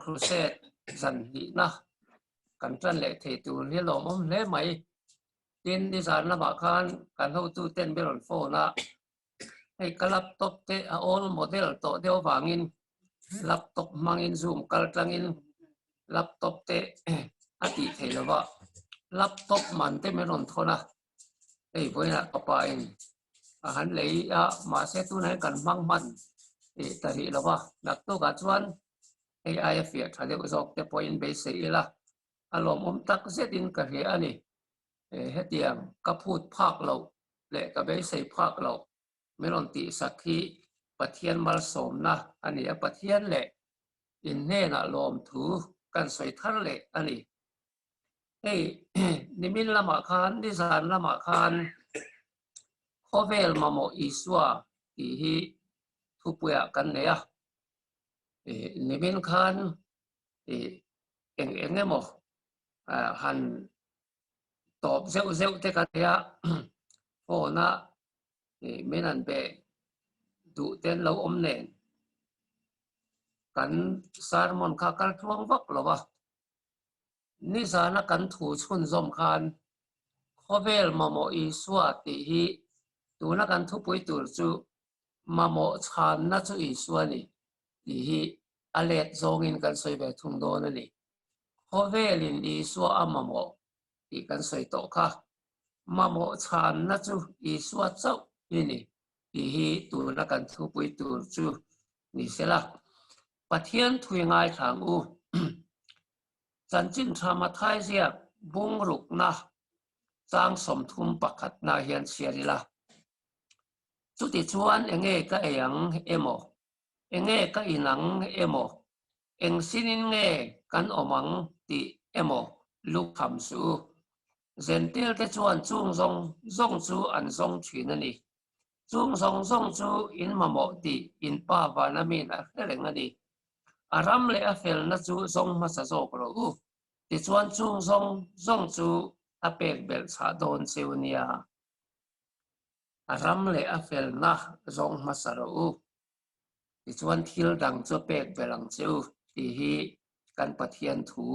Crusade zan hnihna kan tan leh thei tur hi lawmawm hle mai. Tin, nizan lamah khan kan hotuten min rawn phone a, hei ka laptop te a old model tawh deuh avangin laptop hmangin zoom kal tlangin laptop te a tih theih lo va, laptop man te min rawn thawn a, hei vawiinah ka pa in a han lei a, mahse tunah hian kan hmang hman tih ta rih lo va, naktukah chuan hei aia fiah tha deuh zawk te pawhin beisei ila a lawmawm tak zetin ka hria a ni. Hetiang ka phut phak loh leh ka beisei phak loh min rawn tihsak hi Pathian malsawmna a ni a, Pathian leh in hnenah lawmthu kan sawi thar leh a ni. Hei nimin lamah khan, nizan lamah khan khawvel mamawh Isua tih hi thupuiah kan nei a. Nimin khan eng eng emaw han tawp zeuh zeuh te ka nei a, phone a min han be duh te an lo awm nen kan sermon kha kal tluang vak lo a. Nizana kan thu chhunzawm khan khawvel mamawh Isua tih hi tuna kan thupui tur chu mamawh chhanna chu Isua a ni tih hi a let zawngin kan sawi ve thung dawn a ni. Khawvelin Isua a mamawh tih kan sawi tawh kha. Mamawh chhanna chu Isua chauh hi ni tih hi tuna kan thupui tur chu ni sela. Pathian thui ngaithla ang u. Chanchin tha Mathai ziak bungrukna chang 31 na hian chhiar ila. Chutichuan enge ka ei ang emaw, enge ka in ang emaw, eng sinin nge kan awm ang tih emaw lukham suh u. Zentil te chuan chung zawng zawng chu an zawng thin a ni. Chung zawng zawng chu in mamawh tih in Pa vana min a hre reng a ni. A ram leh a felna chu zawng hmasa zawk rawh u. Tichuan chung zawng zawng chu a pek belh chhah dawn cheu nia. A ram leh a felna zawng hmasa rawh u. Tichuan thil dang chu a pek belh ang che u tih hi kan Pathian thu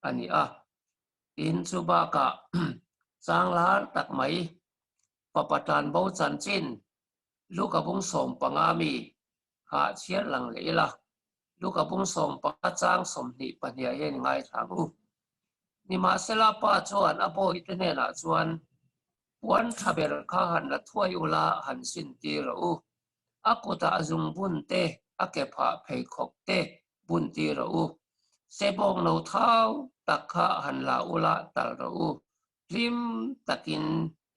a ni a. Tin, chu bakah chang lar tak mai Fapa tanbo chanchin Luka bung 15 mi kha chhiar lang leh ila, Luka bung 15 chang 22 ah hian i ngaithla ang u. Nimahsela pa chuan a bawihte hnenah chuan, Puan tha ber kha han la thuai ula han sin tir rawh u. A kutah zungbun te, a ke phah pheikhawk te bun tir rawh u. Sebawng no thau tak kha han la ula tal rawh u. Hlim takin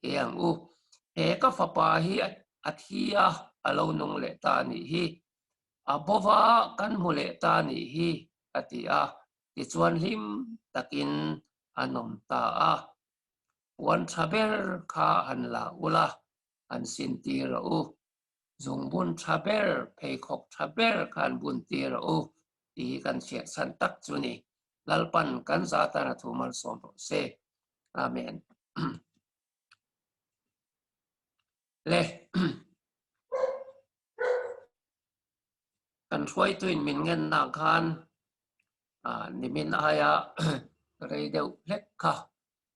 he ang u. He ka fapa hi a thi a, a lo nung leh ta a nih hi. A bova kan hmu leh ta a nih hi, a ti a. Tichuan hlim takin an awm ta a. Puan tha ber kha han la ula, han sin tir rawh u. Zungbun tha ber, pheikhawk tha ber kha han bun tir rawh u, tih hi kan hriat chhan tak chu ni. Lalpan kan za tan a thu malsawm rawh se. Amen. Le kan hruaituin min ngenna khan nimin aia rei deuh hlek kha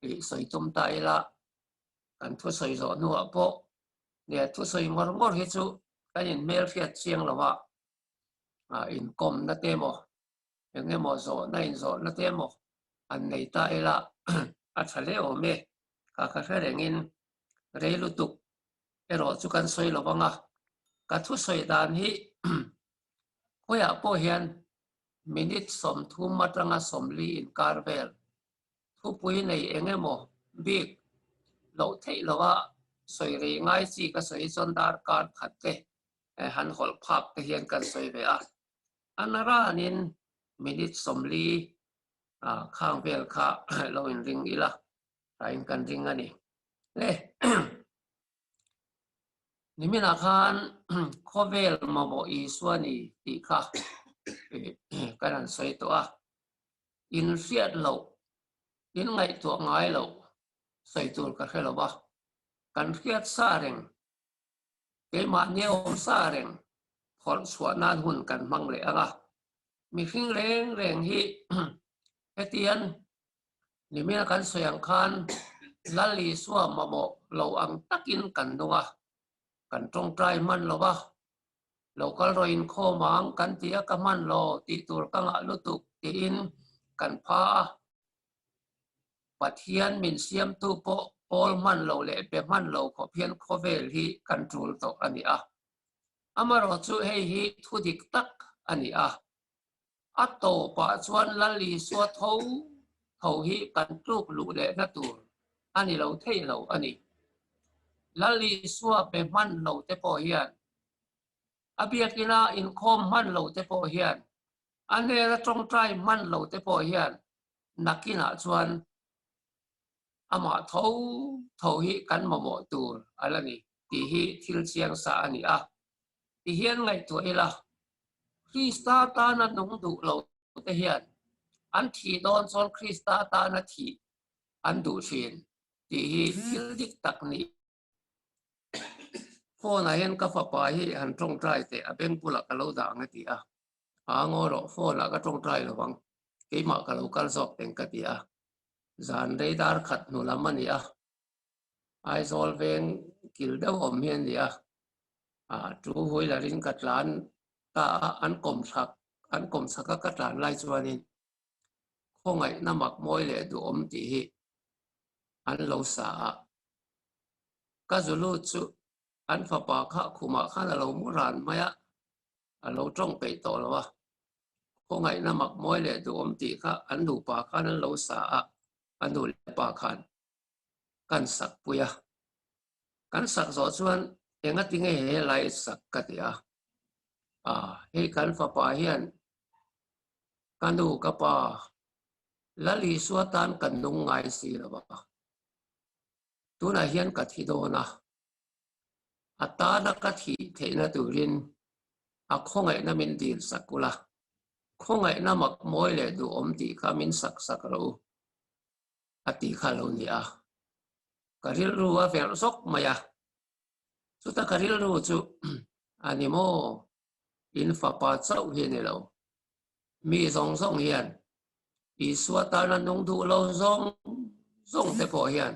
i sawi tum ta ila kan thusawi zawh hnuah pawh nia thusawi ngawr ngawr hi chu kan inhmelhriat chiang lo a inkawmna te emaw eng emaw zawhna inzawhna te emaw an nei ta ila a tha hle awm e. Kha ka hre rengin rei lutuk erawh chu kan sawi lo vang a, ka thusawi dan hi khawiah pawh hian minute 30 atanga 40 inkar vel thupui nei eng emaw bik loh theih lova sawi rei ngai chi ka sawi chuan darkar khat te han hawlh phak te hian kan sawi ve a. A naranin minute 40 khang vel kha lo inring ila tain kan ring a ni. Le niminah khan khawvel mamawh Isua ni tih kha kan han sawi tawh a. In hriat loh, in ngaihtuah ngai loh sawi tur ka hre lo va, kan hriat sa reng Keimahni awm sa reng phawrh chhuah nan hun kan hmang leh ang a. Mihring reng reng hi hetian nimina kan sawi ang khan Lal Isua mamawh lo ang takin kan nung a, kan tawngtai hman lo va, lo kal rawh inkhawm ang kan ti a ka hman lo tih tur ka ngah lutuk tiin kan pha a. Pathian min siamtu pawh pawl hman lo leh be hman lo khawp hian khawvel hi kan tul tawh a ni a. Amaherawh chu hei hi thu dik tak a ni a. A tawpah chuan Lal Isua tho tho hi kan tluk luh lehna tur a ni lo thei lo a ni. Lal Isua be hman lo te pawh hian, a biakina inkhawm hman lo te pawh hian, a hnena tawngtai hman lo te pawh hian nakinah chuan amah tho tho hi kan mamawh tur a la ni tih hi thil chiang sa a ni a. Tihian ngaihtuah ila, Krista tana nung duh lo te hian an thih dawn chuan Krista tana thih an duh thin tih hi thil dik tak ni. Phone ah hian ka fapa hi han tawngtai teh a beng bulah ka lo dah ang a ti a, aa ngaw rawh phone ah ka tawngtai lo ang, keimah ka lo kal zawk teng ka ti a, zan rei dar khat hnu lam a ni a, Aizawl veng kil deuh awm hi a ni a, ah tu wheeler in ka tlan ta a, an kawm chak an kawm chak a ka tlan lai chuanin khawngaihna mak mawi leh duhawm tih hi an lo sa a. Ka zulu chu an fapa kha khumah khan a lo mu ran mai a, a lo tawng peih tawh lo a. Khawngaihna mak mawi leh duhawm tih kha an nupa khan an lo sa a, a nu leh pa khan kan sak pui a. Kan sak zawh chuan engati nge he lai sak ka ti a, ah hei kan fapa hian ka nu ka pa Lal Isua tan kan nung ngai si lo a, tunah hian ka thi dawn a, a tana ka thih theihna turin a khawngaihna min dil sak ula, khawngaihna mak mawi leh duhawm tih kha min sak sak rawh u a tih kha lo ni a. Ka rilru a verh zawk mai a, chuta ka rilru chu a ni maw, in fapa chauh hi a ni lo, mi zawng zawng hian Isua tana nung duh lo zawng zawng te pawh hian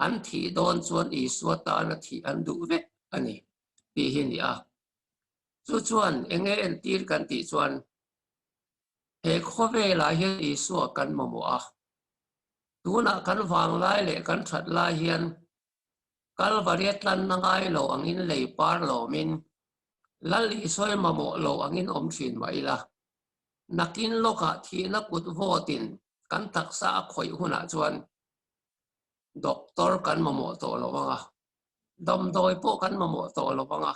an thih dawn chuan Isua tana thih an duh vek a ni tih hi a ni a. Chu chuan eng nge entir kan tih chuan he khawvelah hian Isua kan mamawh a, tunah kan vanglai leh kan that lai hian Kalvari a tlanna ngai lo angin lei par lawmin Lal Isua mamawh lo angin awm thin mah ila, nakin lawkah thihna kut vawtin kan taksa a khawih hunah chuan doctor kan mamawh tawh lo ang a, damdawi pawh kan mamawh tawh lo ang a,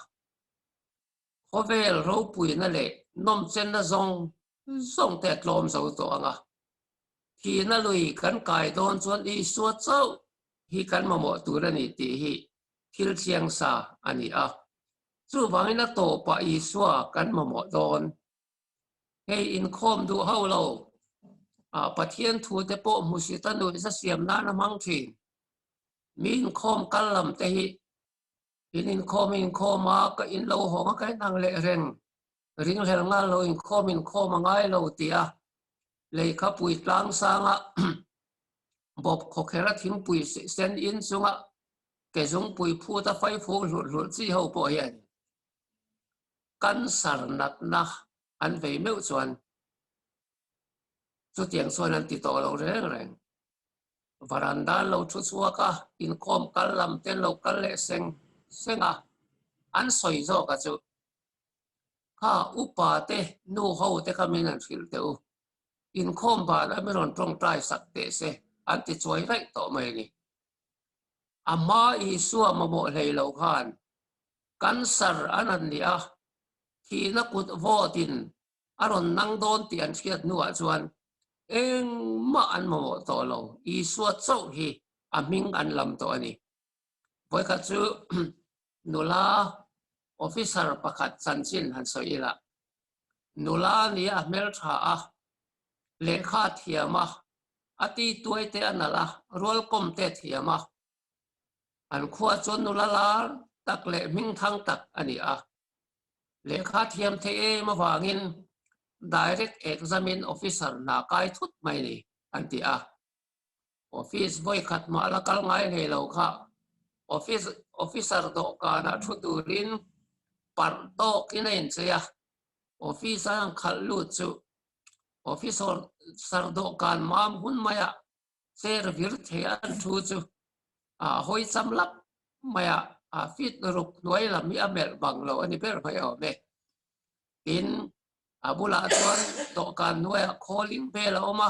khawvel ropuina leh nawmchenna zawng zawng te a tlawm zo tawh ang a, thihna lui kan kai dawn chuan Isua chauh hi kan mamawh tur a ni tih hi thil chiang sa a ni a. Chuvangin a tawpah Isua kan mamawh dawn. Hei inkhawm duh ho lo, Pathian thu te pawh hmusit a nuihza siam nan a hmang thin. Mi inkhawm kal lam te hi in inkhawm inkhawm a, ka in lo hawng a, ka inang leh reng. Ringhlel nghal lo inkhawm inkhawm a ngai lo tia lehkhapui tlang sanga bawp khawkher a thingpui sen in chunga ke zungpui phut a faifuk hlurh hlurh chi ho pawh hian cancer natna an vei meuh chuan chutiang chuan an ti tawh lo reng reng. Varanda an lo thu chhuak a, inkhawm kal lam te an lo kal leh seng seng a, an sawi zawk a chu kha upa te nu ho te kha min han hrilh teh u, inkhawm ban a min rawn tawngtai sak teh se an ti chuai raih tawh mai a ni. A hma Isua mamawh hlei lo khan cancer an han ni a, thihna kut vawtin a rawn nang dawn tih an hriat hnuah chuan engmah an mamawh tawh lo, Isua chauh hi a hming an lam tawh a ni. Vawikhat chu nula officer pakhat chanchin han sawi ila, nula nia a hmeltha a, lehkha a thiam a, a ti tuai te a nalh a, rualkawm te a thiam a. An khua chuan nula lar tak leh hmingthang tak a ni a. Lehkha thiam theih em avangin. Direct Examine Officer hna kai thut mai ni, an ti a. Office vawi khat mah la kal ngai hlei lo kha Office Officer dawhkanah thu turin parh tawkin a inchei a, Office a han khalh lut chu Officer dawhkan mam hun maiah chair vir thei an thu chu a hawi cham lap mai a, a feet ruk hnuai lam hi a melh bang lo a ni ber mai awm e. Tin, a bulah chuan dawhkan hnuaiah calling bell a awm a,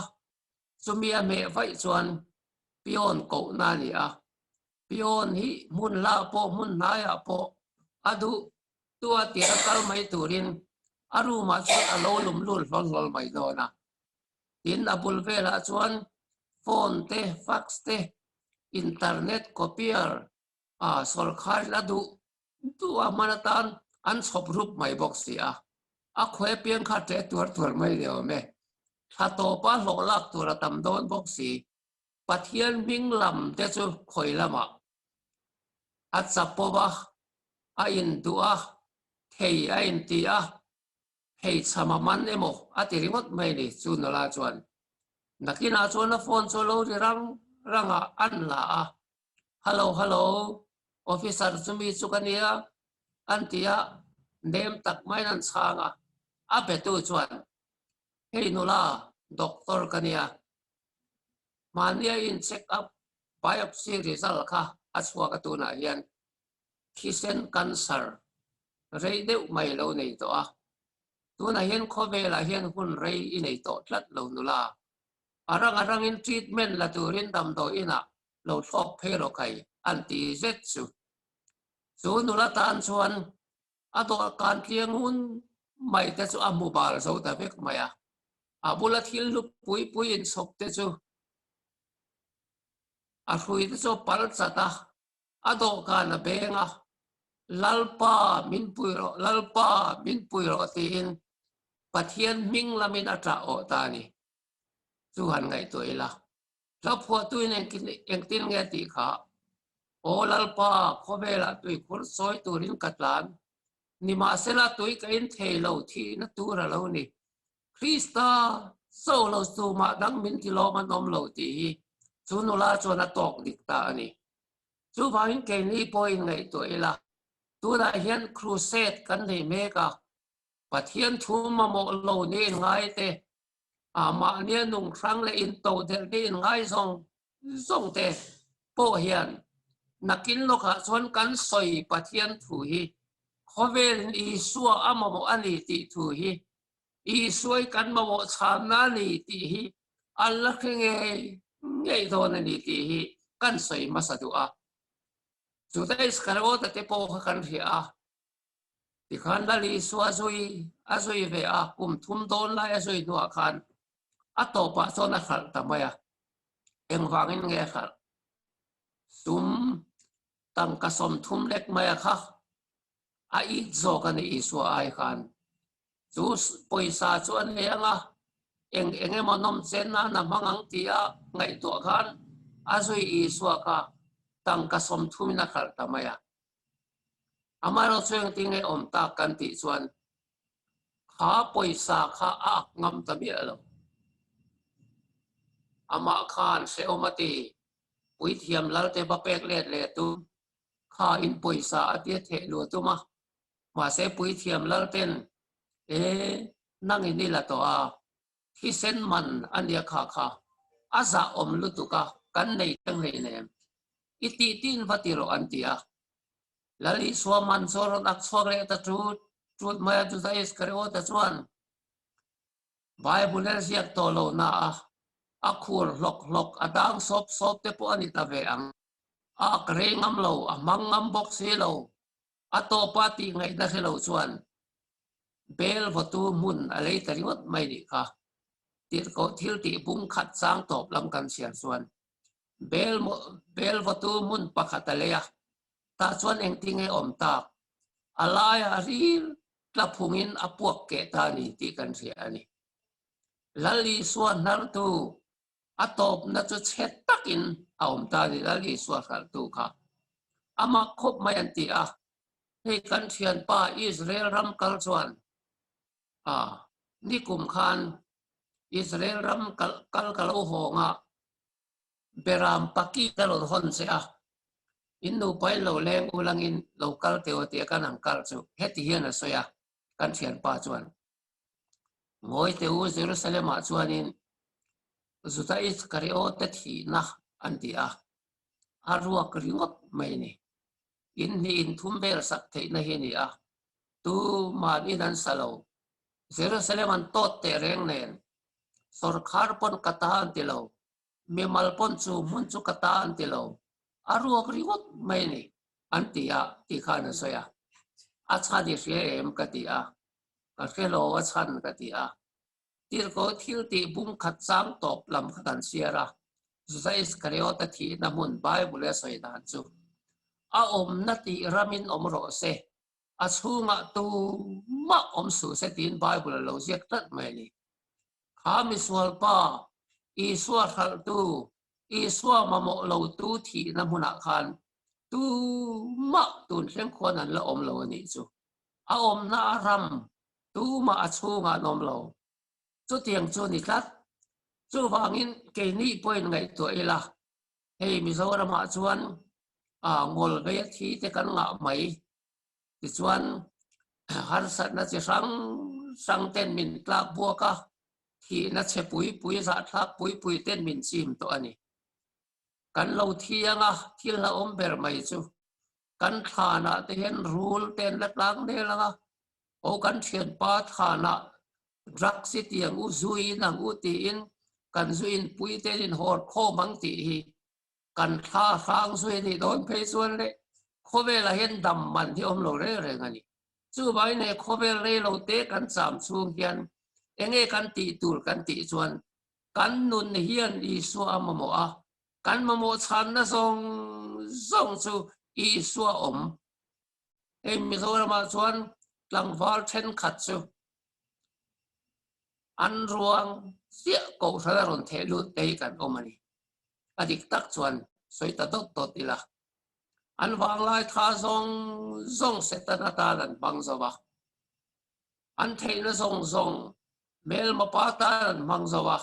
chumi a hmeh vaih chuan peon kohna a ni a. Peon hi hmun hlah pawh hmun hnaiah pawh a duh tua tir a kal mai turin a room ah chuan a lo lum lut hlawl hlawl mai dawn a. Tin, a bul velah chuan phone te, fax te, internet copier a sawrkhar in a duh duh a hman atan an chhawp rup mai bawk si a. A khawi apiang kha ṭe tuar tuar mai ni awm e. Thla tawpa hlawh lak tur a tam dawn bawk si. Pathian hming lam te chu khawi lamah a chapawp a, a induh a, thei a inti a, pheichham a man emaw a ti ringawt mai ni chu nula chuan. Nakinah chuan a phone chu a lo ri rang rang a, an la a, Hello, hello, officer chu mi chu ka nia an ti a, nem tak maiin an chhang a, a betu chuan, Hei nula, doctor ka nia, mahnia in check up biopsy result kha a chhuak a tunah hian thisen cancer rei deuh mai lo nei tawh a, tunah hian khawvelah hian hun rei i nei tawh tlat lo nula, a rang a rangin treatment la turin damdawi inah lo thlawk phei rawh kai an ti zet chu. Chu nula tan chuan a dawhkan tliang hun mai te chu a hmu bal zo ta vek mai a, a bula thil hlu pui pui inchhawp te chu a hrui te chu a pal chat a, a dawhkan a beng a, Lalpa min pui rawh, Lalpa min pui rawh tiin Pathian hming lamin a ṭah awh ta a ni. Chu han ngaihtuah ila, hla phuahtuin engtin nge tih kha, Aw Lalpa, khawvelah tuikhur sawi turin ka tlan, nimahsela tui ka in thei lo thihna tur a lo ni. Krista so lo tumah dang min ti lawm an awm lo tih hi chu nula chuan a tawk dik ta a ni. Chuvangin keini pawhin ngaihtuah ila, tunah hian crusade kan nei mek a, Pathian thu mamawh lo niin ngai te, mahnia nung hrang leh intodelh te inngai zawng zawng te pawh hian nakin lawkah chuan kan sawi Pathian thu hi khawvelin Isua a mamawh a ni tih thu hi Isuai kan mamawh chhanna a ni tih hi an la hre ngei ngei dawn a ni tih hi kan sawi hmasa duh a. Juda Iskariota te pawh kha kan hria a, tikhan Lal Isua zui a zui ve a, kum thum dawn lai a zui hnuah khan a tawpah chuan a hralh ta mai a. Engvangin nge a hralh? Sum tangka 30 lek mai a kha a it zawk a ni Isua ai khan. Chu pawisa chu a nei ang a, eng eng emaw nawm chen nan a hmang ang tih a ngaihtuah khan a zui Isua kha tangka 30 in a hralh ta mai a. Amaherawhchu engtin nge awm tak kan tih chuan kha pawisa kha a ak ngam ta miah lo. Amah khan hrehawm a ti, puithiam Lalte va pek let leh tum, kha in pawisa a tia theh luah tum a, mahse puithiam Lalten e nang in i la tawh a, thisen man a nia kha kha a zah awm lutuk a, kan nei teng hleinem, i tih tin va ti rawh an ti a. Lal Isua man chu a rawn ak chhuak leh ta tut tut mai a, Juda Iskariota chuan Bible a ziak tawh lo na a, a khur hlawk hlawk, a dang sawp sawp te pawh a ni ta ve ang. A ak rei ngam lo, a hmang ngam bawk si lo, a tawpa tih ngaihna hre lo chuan bel vawtu hmun a lei ta ringawt mai nih kha. Tirhkoh thil tih bung khat chang tawp lam kan chhiar chuan bel bel vawtu hmun pakhat a lei a, tah chuan engtinge awm tak? A laiah ril tla phungin a puak keh ta a ni tih kan hria a ni. Lal Isua hnartu a tawpna chu chhe takin a awm ta a ni, Lal Isua hralhtu kha. Amah khawp mai an ti a, hei kan thianpa Israel ram kal chuan a. Nikum khan Israel ram kal ka lo hawng a, Beram paki ka rawn hawn che a, in nupain lo leng ulangin lo kal teh aw tia kan han kal chu heti hian a sawi a, kan thianpa chuan, Ngawi teh u, Jerusalem-ah chuanin Juda Iskariot-te thihna an ti a, a ruak ringawt mai a ni. In hnih in thum vel sak theihna hi a ni a, tuman in an sa lo. Jerusalem an tawt teh reng nen, sawrkhar pawn ka ta an ti lo, mimal pawn chu hmun chu ka ta an ti lo, a ruak ringawt mai a ni an ti a tih khan a sawi a. A chhan i hria em ka ti a, ka hre lo a chhan ka ti a. Tirhkoh thil tih bung khat chang tawp lam kha kan chhiar a, Juda Iskariot-a thihna hmun Bible-a sawi dan chu, A awmna tih ramin awm rawh se, a chhungah tumah awm suh se tiin Bible a lo ziak tlat mai a ni. Kha misual pa, Isua hralhtu, Isua mamawh lotu thihna hmunah khan tumah tun thleng khuan an la awm lo a nih chu. A awmna a ram tumah a chhungah an awm lo. Chutiang chu ni tlat. Chuvangin keini pawhin ngaihtuah ila, hei Mizoramah chuan ngawl vei a thi te kan ngah mai. Tichuan harsatna chi hrang hrang ten min tlak buak a, thihna chhe pui pui, zahthlak pui pui ten min chim tawh a ni. Kan lo thi anga thil hlauhawm ber mai chu kan thlanah te hian rul te an la tlang nel anga, Aw kan thianpa thlanah drugs i ti ang u, zu in ang u tiin kan zu inpui te in hawr khawm ang tih hi kan thla hrang zui a nih dawn phei chuan le khawvelah hian dam man hi awm lo reng reng a ni. Chuvangin he khawvel rei lo te kan cham chhung hian enge kan tih tur kan tih chuan kan nun hian Isua a mamawh a, kan mamawh chhanna zawng zawng chu Isua awm Hei Mizoramah chuan tlangval thenkhat chu an ruang chiah kohhran a rawn theh lut te hi kan awm a ni. A dik tak chuan sawi ta dawt dawt ila. An vanglai tha zawng zawng Satan atan an hmang zo va. An theihna zawng zawng hmelma pa tan an hmang zo va.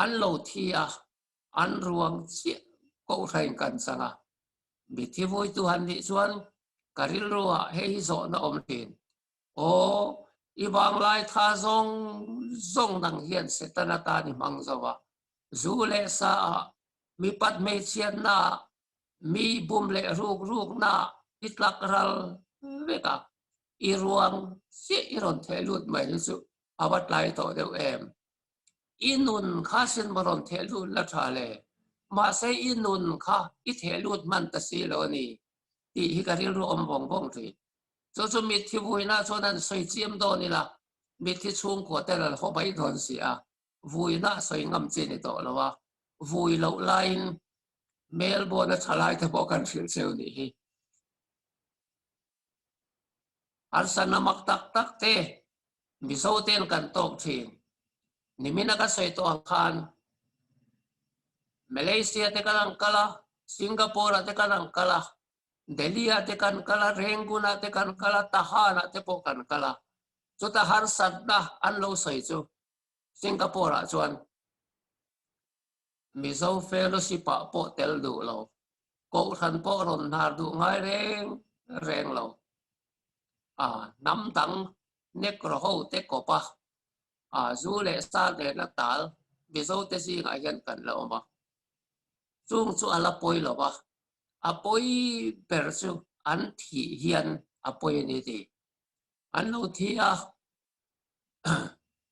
An lo thi a, an ruang chiah kohhrain kan chang a. Mithi vuitu han nih chuan ka rilru ah hei hi zawhna awm thin. Aw, i vanglai tha zawng zawng nang hian Setana tan i hmang zo a, zu leh sa ah, mipat hmeichhiatna ah, mi bum leh ruk rukna ah i tlak ral vek a, i ruang chiah i rawn theh lut mai hi chu a va tlai tawh deuh em. I nun kha sin maw rawn theh lut la tha le, mahse i nun kha i theh lut hman ta si lo a ni tih hi ka rilru awm vawng vawng thin. Chu chu mitthi vuina chuan an sawi chiam dawn ila, mitthi chhungkua ten an haw mai dawn si a, vuina a sawi ngam chi ni tawh lo a, vui loh laiin Melbourne a tha lai te pawh kan hrilh cheu nih hi. Harsatna mak tak tak te Mizo ten kan tawk thin. Nimina ka sawi tawh ang khan Malaysia te kan ang kal a, Singapore ah te kan ang kal a, Delhi ah te kan kal a, Rangoon ah te kan kal a, Tahan ah te pawh kan kal a. Chuta harsatna an lo sawi chu Singapore ah chuan Mizo fellowship ah pawh tel duh lo, kohhran pawh rawn hnar duh ngai reng reng lo. A hnam dang Negro ho te kawp a, a zu leh sa nena tal Mizo te zingah hian kan la awm a. Chung chu a la pawi lo va, a pawi ber chu an thih hian a pawi a ni tih an lo thi a.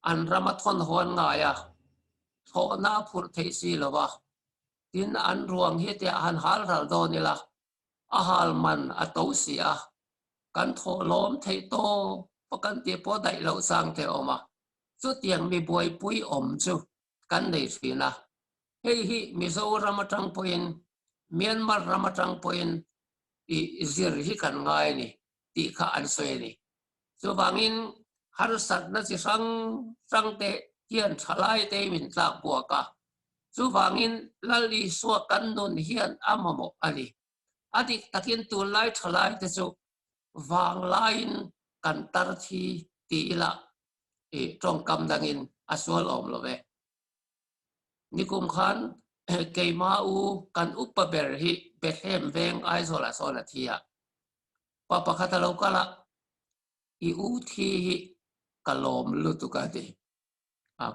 An ram a thawn hawn ngai a, thlawhna a phurh theih si lo va, tin an ruang hi tiah han hal ral dawn ila, a hal man a to si a, kan thawh lawm theih tawp a kan tih pawh daih loh chang te a awm a, chutiang mi buaipui awm chu kan nei thin a, hei hi Mizoram atang pawhin Myanmar ram atang pawhin i zir hi kan ngai a ni tih kha an sawi a ni. Chuvangin harsatna chi hrang hrang te hian thalai te min tlak buak a, chuvangin Lal Isua kan nun hian a mamawh a ni. A dik takin tunlai thalai te chu vanglaiin kan tar thi ti ila. I tawngkam dangin a sual awm lo ve. Nikum khan keima u kan upa ber hi Bethlehem veng Aizawlah sawn a thi a. Pa pakhat a lo kal a, I u thi hi ka lawm lutuk a ti.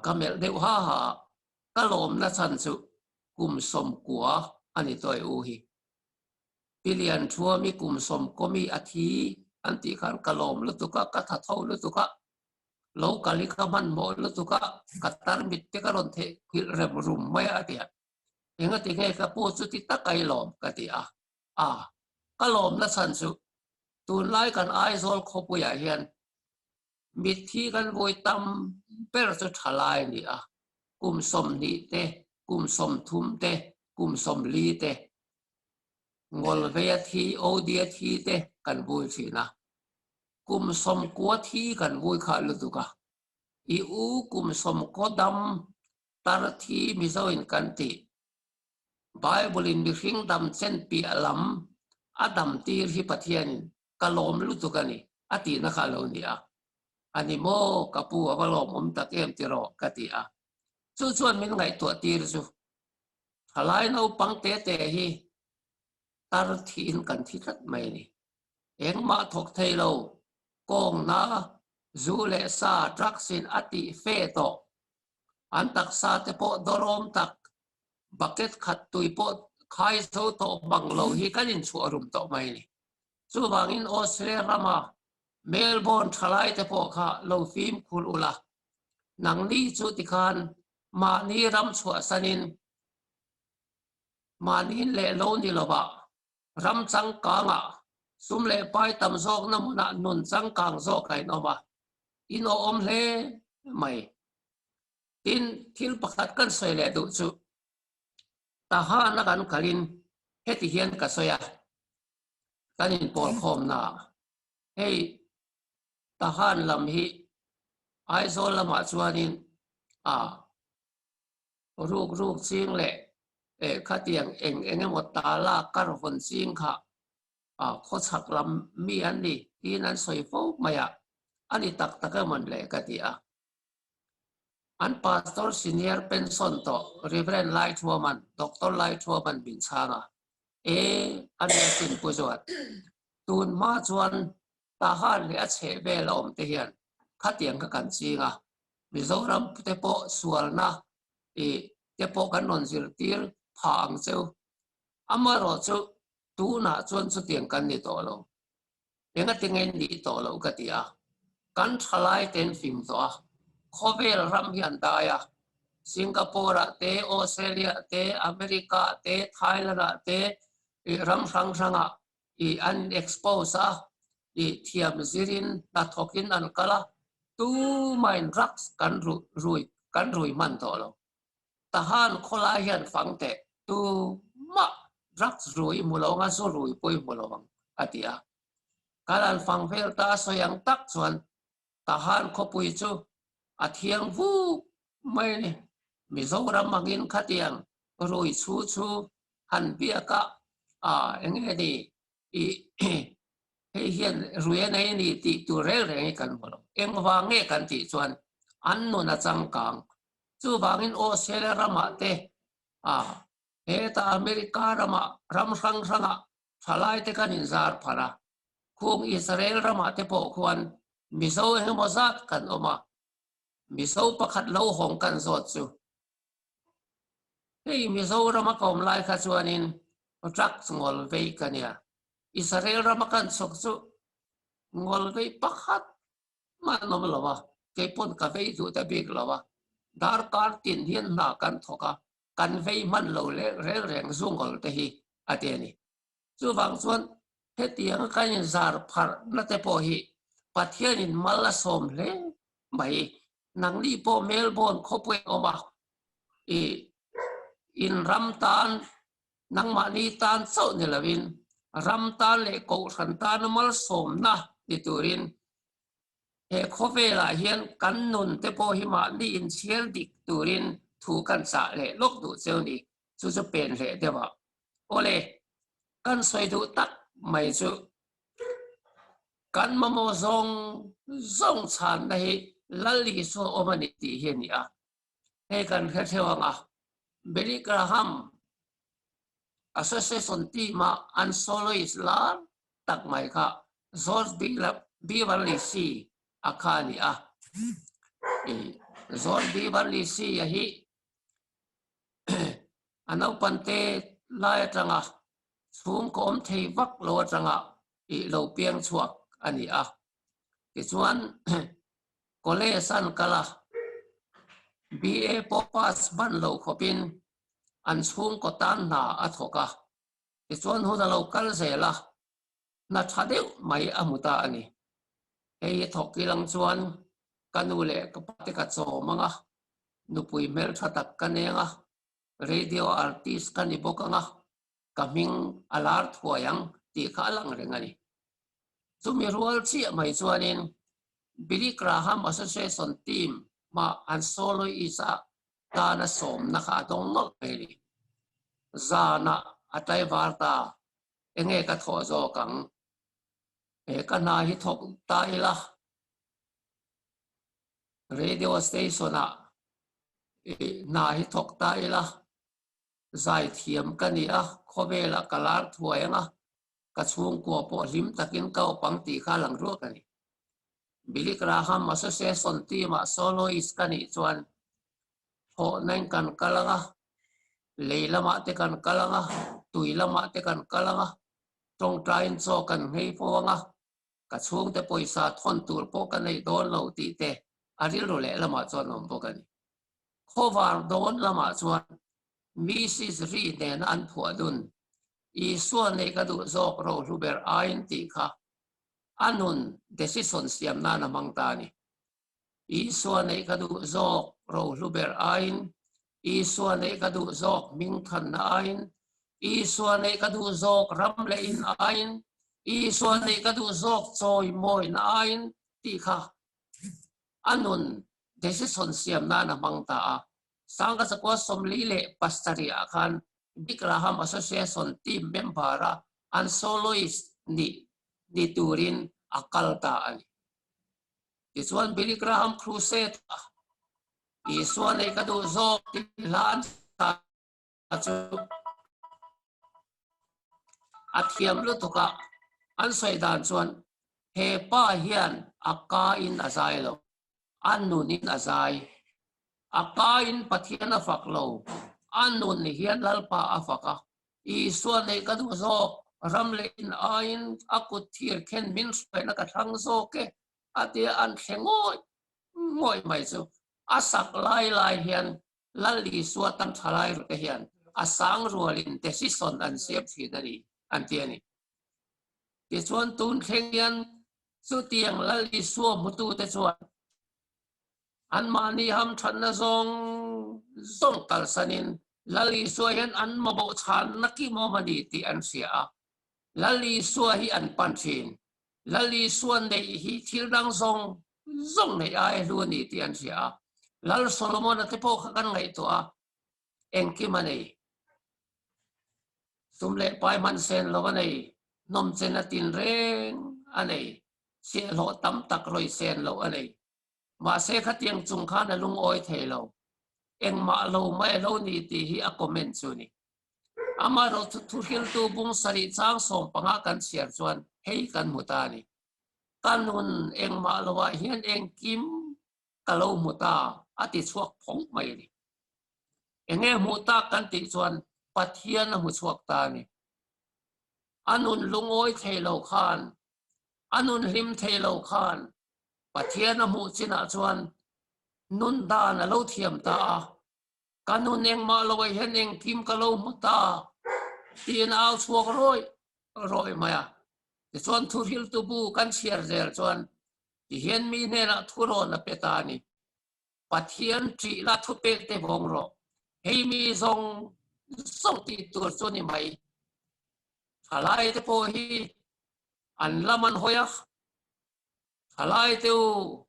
Ka melh deuh ha ha a, ka lawmna chhan chu kum 90 a ni tawh i u hi. Pi Lianthuami kum 90 mi a thi an tih khan ka lawm lutuk a, ka tha tho lutuk a, lo kal hi ka hmanhmawh lutuk a, ka tarmit te ka rawn theih nghilh rem rum mai a ti a. Engati nge ka pu chu ti tak a i lawm ka ti a. A, ka lawmna chhan chu tunlai kan Aizawl khawpuiah hian Mitthi kan vawi tam ber chu thalai a ni a, kum 20 te, kum 30 te, kum 40 te, Ngawlveia thi, Odia thi te kan vui thin a. Kum 90 thi kan vui khah lutuk a. I u kum 90 dam tar thi Mizoin kan tih. Bible-in mihring dam chen piah lam a dam tir hi Pathianin ka lawm lutuk a ni, a tihna kha a lo ni a. A ni maw, ka pu a va lawmawm tak em tiraw? ka ti a. Chu chuan min ngaihtuah tir chu, thalai naupang te te hi tar thiin kan thi tlat mai a ni. Engmah thawk thei lo, kawngna, zu leh sa, drugs in a tih fe tawh. An taksa te pawh dawrawm tak, bucket khat tui pawh khai zo tawh bang lo hi kan inchhuah rum tawh mai a ni. Chuvangin Australia rama Melbourne thalaite pawh kha lo fimkhur ula, nangni chu tikhan mahni ram chhuahsanin mahni leh lo ni lovah ram changkangah sum leh pai tam zawkna hmunah nun changkang zawk a inawm a, in awhawm hle mai. Tin, thil pakhat kan sawi leh duh chu Tahana kan kalin heti hian ka sawi a, kan inpawl khawmna ah hei Tahan lam hi Aizawl lamah chuanin a ruk ruk ching leh eh khatiang eng eng emaw tala kar hawn ching kha a khawchhak lam mi an ni tiin an sawi fo mai a, a ni tak tak emaw le ka ti a. An pastor senior pension tawh Rev. Laithuaman, Doctor Laithuaman min chhang a, E, a nia sin Pu Zuat. Tun hma chuan Tahan leh a chheh vel a awm te hian khatiang kha kan ching a, Mizoram te pawh sualna i te pawh kan rawn zirtir phah ang cheu. Amaherawh chu tunah chuan chutiang kan ni tawh lo. Engati nge nih tawh loh ka ti a, kan thalai ten fing tawh a, khawvel ram hi an dai a, Singapore ah te, Australia ah te, America ah te, Thailand ah te, ih ram hrang hrang ah ih an expose a, ih thiam zirin hnathawk in an kal a, tumahin drugs kan rui kan rui hman tawh lo. Tahan khawlai hian fang teh tumah drugs rui i hmu lo ang a, zu rui pawh i hmu lo ang a ti a. Kan han fang vel ta a sawi ang tak chuan Tahan khawpui chu a thiang vuk mai a ni. Mizoram angin khatiang rui chhu chu han biak a, aa eng nge ni i hei hian rui a nei a ni tih tur reng reng hi kan hmu lo. Engvang nge kan tih chuan an nun a changkang Chuvangin Australia ramah te, ah, hetah America ramah, ram hrang hrangah thalaite kan inzar pharh a. Khung Israel ramah te pawh khuan Mizo engemaw zat kan awm a, Mizo pakhat lo hawng kan zawt chu. Hei Mizorama ka awm lai kha chuanin drugs ngawl vei ka nia. Israel rama kan chhawk chu ngawl vei pakhat Hman awm lo a, kei pawn ka vei duh ta bik lo a, darkar tin hian hna kan thawk a, kan vei hman lo leh reng reng zungawl te hi a ti a ni. Chuvang chuan hetianga kan inzar pharh na te pawh hi Pathianin mal a sawm hle mai. Nangni pawh Melbourne khawpui a awm a, i in ram tan nangmahni tan chauh ni loin ram tan leh kohhran tana malsawmna ni turin he khawvelah hian kan nun te pawh hi mahni inchhiar dik turin thu kan chah leh lawk duh cheu ni. Chu chu pen hleh deuh a. Awle, kan sawi duh tak mai chu kan mamawh zawng zawng chhanna hi Lal Isua awm a ni tih hi a ni a. Hei kan hre theuh ang a, Billy Graham Association team-a an soloist lar tak mai kha George Beverly Shea a kha a ni a. George Beverly Shea-a hi a naupangte lai atanga chhungkaw awm thei vak lo atanga ih lo piang chhuak a ni a. Tichuan college an kal a, BA pawh pass hman lo khawpin an chhungkaw tan hna a thawk a. Tichuan hun a lo kal zel a, hna tha deuh mai a hmu ta a ni. Hei hi thawk ilang chuan ka nu leh ka pa te ka chawm ang a, nupui hmeltha tak ka neng a, radio artist ka ni bawk ang a, ka hming a lar thuai ang tih kha a lang reng a ni. Chumi rual chiah mai chuanin Billy Graham Association team mah an soloist-a tana sawmna kha a dawng nawlh mai a ni. Zanah a tlaivar ta, enge ka thawh zawk ang? He ka hna hi thawk ta ila, radio station-ah hna hi thawk ta ila, zaithiam ka ni a, khawvelah ka lar thuai ang a, ka chhungkua pawh hlim takin ka awp ang tih kha a lang ruak a ni. Billy Graham Association team-ah soloist ka nih chuan thawhnain kan kal ang a, lei lamah te kan kal ang a, tui lamah te kan kal ang a, tawngtaiin chaw kan nghei fo ang a, ka chhungte pawisa thawn tur pawh ka nei dawn lo tih te a rilru lehlamah chuan a awm bawk a ni. Khawvar dawn lamah chuan Mrs. Ri nena an phuah dun, Isua neih ka duh zawk rohlu ber aiin tih kha a nun decision siam nan a hmang ta a ni. Isua neih ka duh zawk rohlu ber aiin, Isua neih ka duh zawk hmingthanna aiin, Isua neih ka duh zawk ram leh in aiin, Isua neih ka duh zawk chawimawina aiin tih kha a nun decision siam nan a hmang ta a. Sangha Chakua 47 ah khan Big Raham Association team member a an soloist nih ni turin a kal ta a ni. Tichuan Billy Graham Crusade a Isua neih ka duh zawk tih hla an sa chu a thiam lutuk a, an sawi dan chuan he pa hian a ka in a zai lo, a nun in a zai. A ka in Pathian a fak lo, a nun hian Lalpa a fak a. Isua neih ka duh zawk, ram leh in aiin a kut thir khen min hruaina ka thlang zawk e, a tia an thle ngawih ngawih mai chu. A sak lai lai hian Lal Isua tam tha lai rute hian a sang rualin decision an siam thin a ni, an ti a ni. Tichuan tun thleng hian chutiang Lal Isua hmutute chuan anmahni hamthatna zawng zawng kalsanin Lal Isua hian an mamawh chhanna kim awm a ni tih an hria a, Lal Isua hi an pan thin. Lal Isua neih hi thil dang zawng zawng neih aia hlu a ni tih an hria a. Lal Solomon-a te pawh kha kan ngaihtuah a, engkim a nei. Sum leh pai hman sen lo a nei, hnawmchen a tin reng a nei, chhiahhlawh tam tak rawi sen loh a nei. Mahse khatiang chung khan a lungawi thei lo. Engmah lo mai a lo ni tih hi a comment chu a ni. Amaherawhchu thuhriltu bung sarih chang 15 kan chhiar chuan hei kan hmu ta a ni. Ka nun engmah lovah hian engkim ka lo hmu ta a ti chhuak phawng mai a ni. Enge hmuh tak kan tih chuan Pathian a hmu chhuak ta a ni. A nun lungawi thei lo khan, a nun hlim thei lo khan Pathian a hmuh chinah chuan nun dan a lo thiam ta a, ka nun engmah lo ah hian engkim ka lo hmu ta tiin a au chhuak rawih rawih mai a. Tichuan thuhriltu bu kan chhiar zel chuan tihian mi hnenah thurawn a pe ta a ni. Pathian ṭih la thupek te vawng rawh. Hei mi zawng zawng tih tur chu ni mai. Thalai te pawh hi an lam an hawi a, Thalai te u,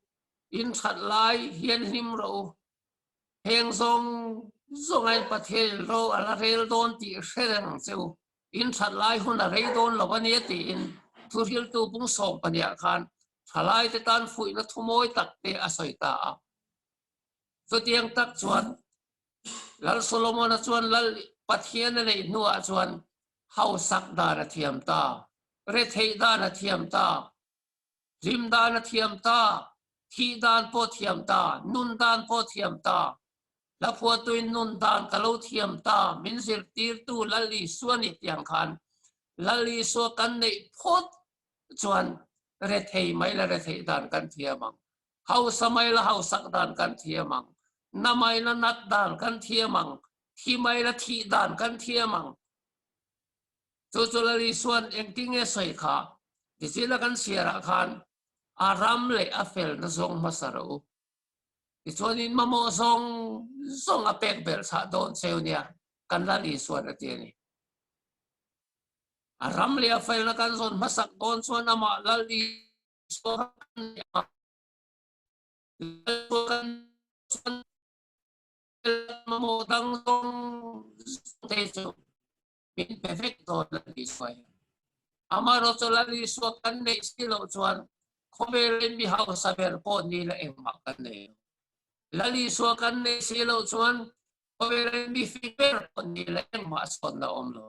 in that lai hian hlim rawh u. Heng zawng zawngain Pathian ro a la rel dawn tih hre reng ang che u. In that lai hun a rei dawn lo a nia tiin thuhriltu bung 12 ah khan. Thalaite tan fuihna thu mawi tak te a sawi ta a. Chutiang tak chuan Lal Solomona chuan Lal Pathian a neih hnuah chuan hausak dan a thiam ta, retheih dan a thiam ta, hlim dan a thiam ta, thih dan pawh thiam ta, nun dan pawh thiam ta. Hlaphuatuin nun dan ka lo thiam ta, min zirtirtu Lal Isua nih tiang khan Lal Isua kan neih phawt chuan rethei mai la retheih dan kan thiam ang. Hausa mai la hausak dan kan thiam ang. Na mai la nat dan kan thiam ang. Thi mai la thih dan kan thiam ang. Chu chu Lal Isua'n engtinge sawi kha? Tichina kan chhiarah khan a ram leh a felna zawng hmasa rawh u. Tichuanin mamawh zawng zawng a pek belh chhah dawn cheu nia kan Lal Isua'n a ti a ni. A ram leh a felna kan zawn hmasak dawn chuan amah Lal Isua kha kan neih a, Lal Isua kan chuan mamawh dang zawng zawng te chu min pe vek dawn Lal Isua hian. Amaherawhchu chu Lal Isua kan neih si loh chuan khawvelin mi hausa ber pawh ni la engmah kan nei lo. Lal Isua kan neih si loh chuan khawvelin mi fing ber pawh ni la engmah sawnna awm lo.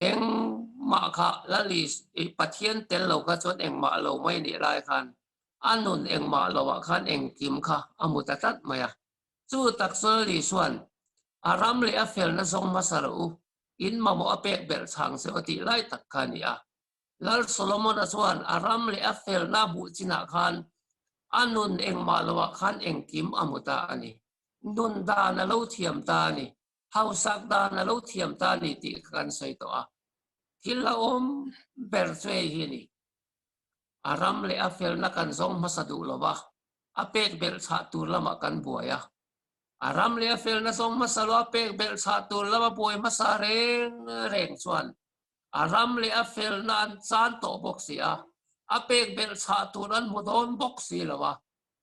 Engmah kha Lal Isua Pathian tel lo kha chuan engmah lo mai nih lai khan a nun engmah loah khan engkim kha a hmu ta tlat mai a. Chu tak chu Lal Isua'n a ram leh a felna zawng hmasa rawh u, in mamawh a pek belh chhang che aw tih lai tak kha a ni a. Lal Solomon-a chuan a ram leh a felna hmuh chinah khan a nun engmah loah khan engkim a hmu ta a ni. Nun dan a lo thiam ta a ni. Hausak dan a lo thiam ta a ni tih kha kan sawi tawh a. Thil hlauhawm ber chu hei hi a ni. A ram leh a felna kan zawng hmasa duh lo va, a pek belh chhah tur lamah kan buai a. A ram leh a felna zawng hmasa lo a pek belh chhah tur lama buai hmasa reng reng chuan a ram leh a felna an chan tawh bawk si a, a pek belh chhah tur an hmu dawn bawk si lo a,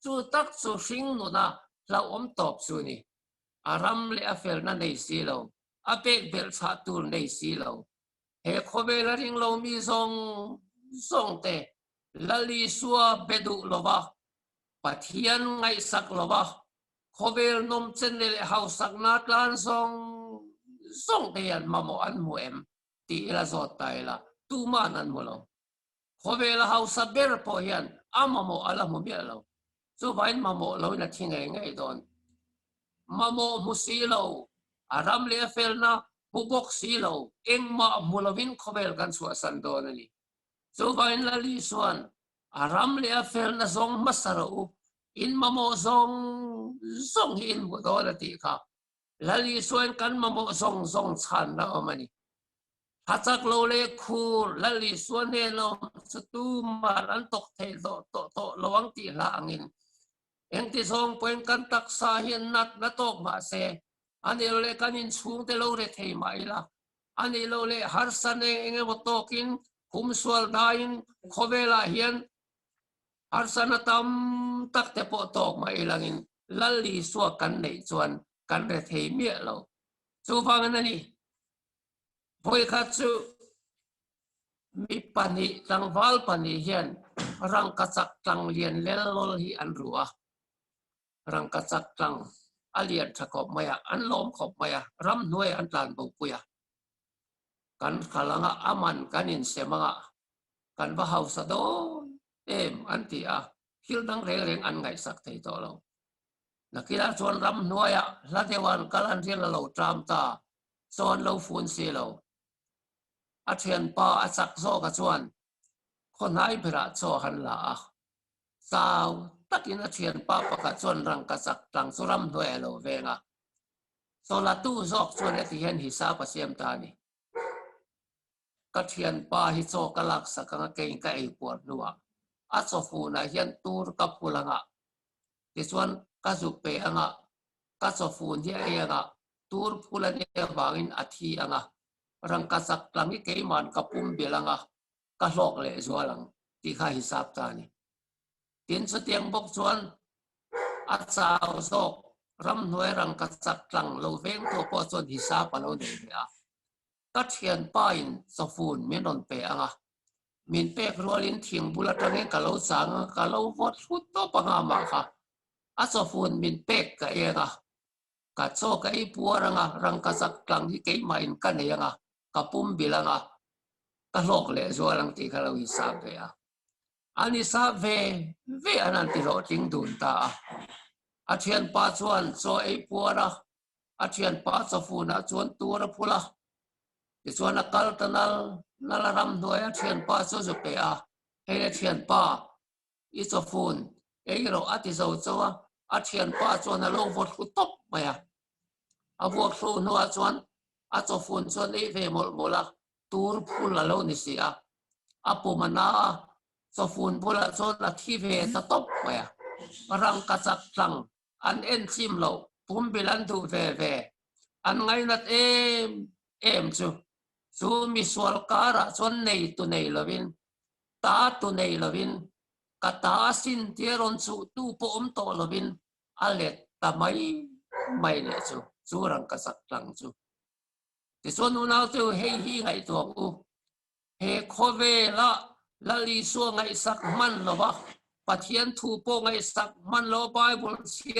chu tak chu hring nuna hlauhawm tawp chu a ni. A ram leh a felna nei si lo, a pek belh chhah tur nei si lo. He khawvel a ring lomi zawng zawng te Lal Isua be duh lova, Pathian ngaihsak lova, khawvel nawmchenna leh hausakna tlan zawng zawng te hian mamawh an hmu em tih ila zawt ta ila, tuman an hmu lo. Khawvela hausa ber pawh hian a mamawh a la hmu miah lo. Chuvangin mamawh loin a thi ngei ngei dawn. Mamawh hmu si lo, a ram leh a felna hmu bawk si lo, engmah hmu lovin khawvel kan chhuahsan dawn a ni. Chuvangin Lal Isua'n a ram leh a felna zawng hmasa rawh u, in mamawh zawng zawng hi in hmu dawn a tih kha. Lal Isuain kan mamawh zawng zawng chhanna awm a ni. Tha chak lo leh khur Lal Isua hnen a awm chu tuman an tawk thei tawh tawh tawh lo ang tih hla angin engti zawng pawhin kan taksa hian natna tawk mah se, a nih loh leh kan inchhungte lo re thei mah ila, a nih loh leh harsa neng eng emaw tawkin humsual daiin khawvelah hian harsana tam tak te pawh tawk mah ilangin Lal Isua kan neih chuan kan re thei miah lo. Chuvangin a ni, vawikhat chu mi pahnih, tlangval pahnih hian rangkachak tlang lian lel lawl hi an ru a. Rangkachak tlang a lian tha khawp mai a, an lawm khawp mai a, ramhnuai an tlan bo pui a. Kan kal anga a man kan insem anga kan va hausa dawn em an ti a, thil dang reng reng an ngaihsak thei tawh lo. Nakinah chuan ramhnuaiah hla deuh an kal an rial a lo ṭam ta, chaw an lo fun si lo. A ṭhianpa a chak zawka chuan khawhnai berah chaw han la a. Chau takin a thianpa pakhat chuan rangkachak tlang chu ramhnuai a lo veng a. Chawlatu zawk chuan heti hian hisap a siam ta a ni. Ka thianpa hi chaw ka laksak anga keiin ka ei puar hnuah a chawfunah hian tur ka phul anga, tichuan ka zuk pe anga, ka chawfun hi a ei anga, tur phul a nih avangin a thi anga, rangkachak tlang hi keiman ka pum bil anga, ka hlawk leh zual ang tih kha hisap ta a ni. Tin, chutiang bawk chuan a chau zawk ramhnuai rangkachak tlang lo veng tu pawh chuan hisap a lo nei ve a. Ka thianpa in chawfun min rawn pe ang a. Min pek rualin thing bul atangin ka lo chang a, ka lo vawt hlut tawp anga mah kha a chawfun min pek ka eng a, ka chaw ka ei puar anga rangkachak tlang hi keimahin ka nei anga ka pum bil anga ka hlawk leh zual ang tih kha lo insap ve a. An isap ve ve an an ti hlawhtling dun ta a. A thianpa chuan chaw ei puar a, a thianpa chawfunah chuan tur a phul a. Tichuan a kal ta nal nal a ramhnuai a thianpa chu zu pe a, Hei le thianpa, i chawfun ei rawh a ti zo chauh a, a thianpa chuan a lo vawt hlu tawp mai a. A vuak hlu hnuah chuan a chawfun chuan ei ve mawlh mawlh a, tur phul a lo ni si a, a pum a na a, chawfun bulah chuan a thi ve ta tawp mai a, rangkachak tlang an en chim loh, pumbil an duh ve ve, an ngainat em em chu, chu misual karah chuan nei tu nei lovin, ta tu nei lovin, ka ta a sin tia rawn chuh tu pawh awm tawh lovin a let ta mai mai leh chu, chu rangkachak tlang chu. Tichuan unau chu hei hi ngaihtuah u, he khawvela Lal Isua ngaihsak hman lova, Pathian thu pawh ngaihsak hman lo Bible chhiar.